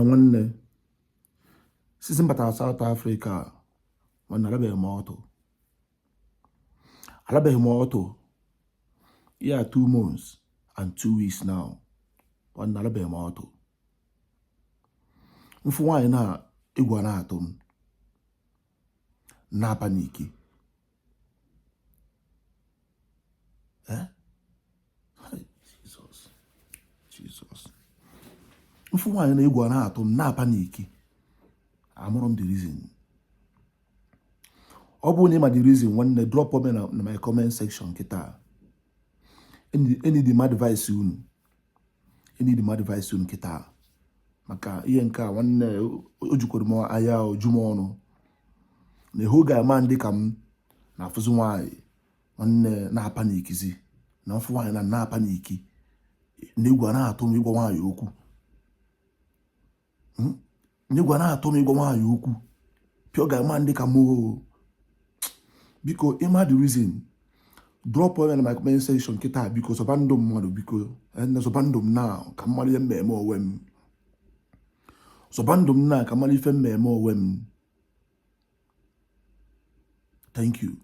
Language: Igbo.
Nwanne, since m batara South Africa, nwanne, alabeghị m ọtụ, alabeghị m ọtụ ya 2 months and 2 weeks now. Nwanne, alabeghị m ọtụ. M fụ nwaanyị na egwu a na-atụ m, na-apanic. Eh? Jesus, Jesus. M fụ nwaanyị na egwu a na-atụ m, na-apanic. Amarọ m the reason. Ọ bụrụ na ị ma the reason, nwanne, drop m na my comment section kịta. Eneed m advice unu, eneed m advice unu kịta maka ihe nke a. Nwanne, o jukwara m anya, oju m ọnụ na ehu ga-ama ndị ka m na-afụzi nwaanyị, nwanne, na-apaniczi na m fụ nwaanyị na na-apanic, na egwu a na-atụ m ịgwa nwaanyị okwu, Na egwu a na-atụ m ịgwa nwaanyị okwu. Pịọ ga-ama ndị ka m. Biko, ị ma the reason, drop na my comment section kịta. Biko, zọba ndụ mmadụ. Biko, zọba ndụ m na ka m mara ihe m eme onwe m. Zọba ndụ m na ka m mara ife m eme onwe m. Thank you.